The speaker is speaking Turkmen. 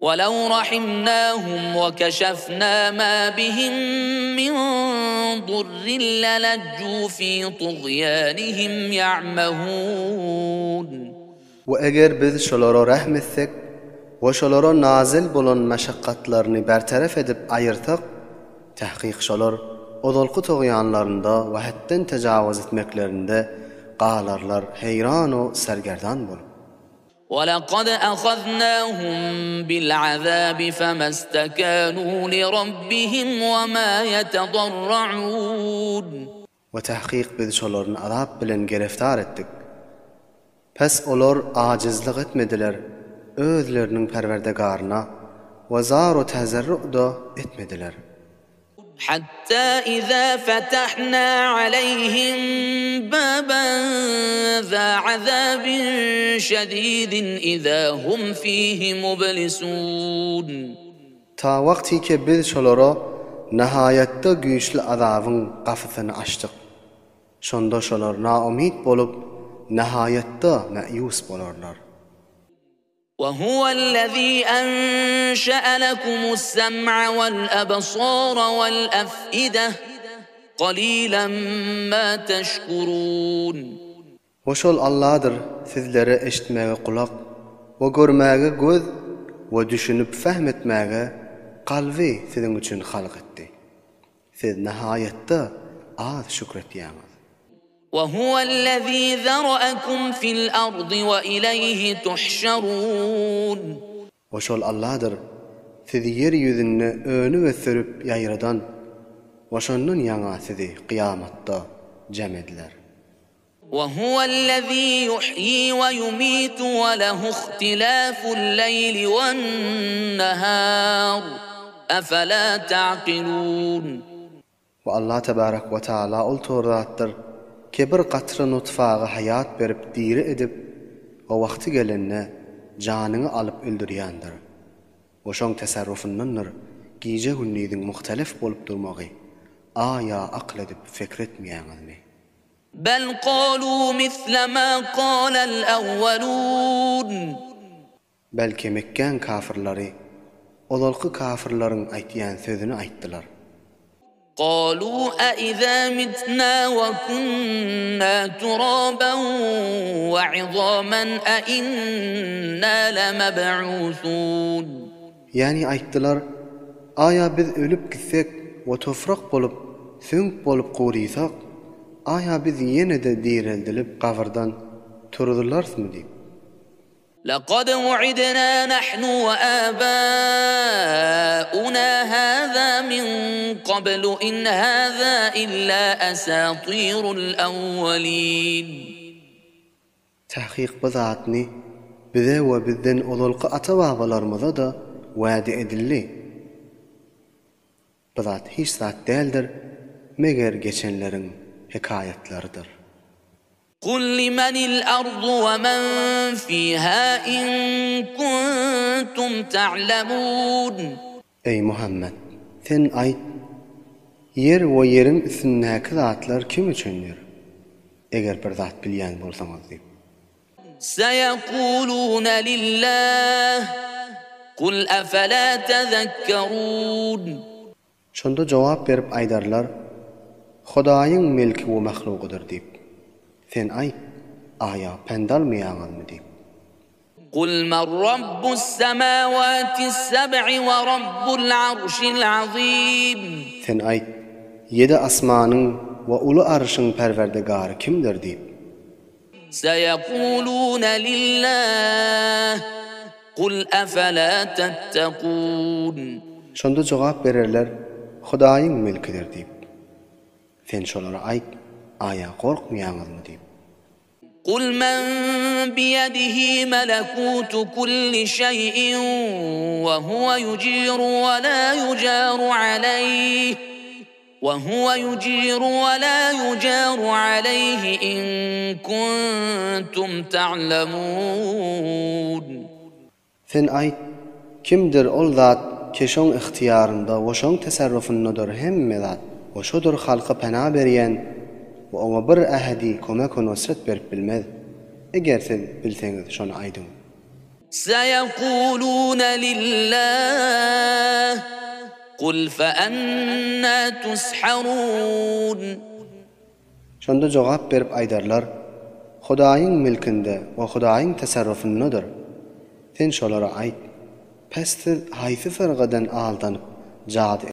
Walaw rahimnahum we keşefna ma bihim min durrin lelejju fi tugýanihim ýa'mehun. We eger biz şolara rähm etsek we şolara nazyl bolan meşakgatlaryny bertaraf edip aýyrsak, tahkyk şolar ozalky tugýanlarynda we hetden tejawuz etmeklerinde galarlar heýran-u sergerdan bolup. وَلَقَدْ أَخَذْنَاهُمْ بِالْعَذَابِ فَمَا اسْتَكَانُوا لِرَبِّهِمْ وَمَا يَتَضَرَّعُونَ. We tahkyk biz şolaryny azap bilen gereftar etdik. Pes olar ajyzlyk etmediler özleriniň Perwerdegaryna we zar-u tezerru-da etmediler. Hatta iza fatahna aleýhim baban za azabin şedidin iza hum fihi mublisun. Ta wagtyke biz şolara nahaýatda güýçli azabyň gapysyny açdyk. Şonda şolar naumyt bolup, nahaýatda mäýus bolarlar. وهو الذي أنشأ لكم السمع والأبصار والأفئدة قليلا ما تشكرون. We şol Alladyr sizlere eşitmäge gulak, we görmäge göz, we düşünip fehm etmäge kalby siziň üçin halk etdi. Siz nahaýatda az şükretýäňiz. وهو الذي ذرأكم في الأرض وإليه تحشرون. We şol Alladyr, sizi ýer ýüzünde önüp ösdürip ýaýradan we şondan ýaňa sizi kyýamatda jem ediler. وهو الذي يحيي ويميت وله اختلاف الليل والنهار أفلا تعقلون. We Allah tebarek we taala ol tor zatdyr ki bir katra nutfaga haýat berip diri edip we wagty gelende janyňy alyp öldürýändir. We şoň tesarrufyndandyr gije gündiziň muhtelif bolup durmagy. Aýa akyl edip fekr etmeýäňizmi? Bel kalu misle ma kalel ewwelun. Belki Mekgäň kafyrlary ozalky kafyrlaryň aýtýan sözüni aýtdylar. Kalu eiza mitna we kunna turaban we izaman einna lemeb'usun. Ýagny aýtdylar, Aýa biz ölüp gitsek we toprak bolup, süňk bolup gurysak, aýa biz ýene-de direldilip gabyrdan turuzylarysmy diýip. Lekad wu'idna nahnu we âbâuna hâzâ min kablu in hâzâ illâ esâtîrul ewwelîn. Takyk bu zatny bize we bizden ozalky ata-babalarymyza-da wade edildi. Bu zat hiç zat däldir, meger geçenleriň hekaýatlarydyr. Kul limenil ardu we men fiha in kuntum ta'lemun. Eý, Muhammet! Sen aýt, Ýer we ýeriň üstündäki zatlar kim üçindir? Eger bir zat bilýän bolsaňyz diýip. Seýekulune lillah, Kul efela tezekkerun. Şonda jogap berip aýdarlar, Hudaýyň milki we mahlugydyr diýip. Sen aýt, Aýa pent almaýaňyzmy diýip. Kul men rabbus semawatis seb'i we rabbul arşil azim. Sen aýt, Ýedi asmanyň we uly arşyň Perwerdigary kimdir diýip. Seýekulune lillah, Kul efela tettekun. Şonda jogap bererler, Hudaýyň milkidir diýip. Sen şolara aýt, Aýa gorkmaýaňyzmy diýip. Kul men biýedihi melekutu kulli şeýin we huwe ýujiru we la ýujaru aleýh we huwe ýujiru we la ýujaru aleýhi in kuntum ta'lemun. Sen aýt, Kimdir ol zat ki şoň ygtyýarynda we şoň tesarrufyndadyr hemme zat we şodur halka pena berýän we oňa bir ähedi kömek we nusret berip bilmez. Eger siz bilseňiz şony aýdyň. Seýekulune lillah, kul feennâ tusharûn. Şonda jogap berip aýdarlar, Hudaýyň milkinde we Hudaýyň tasarrufyndadyr. Sen şolara aýt, Pes siz haýsy fyrgadan aldanyp, jady.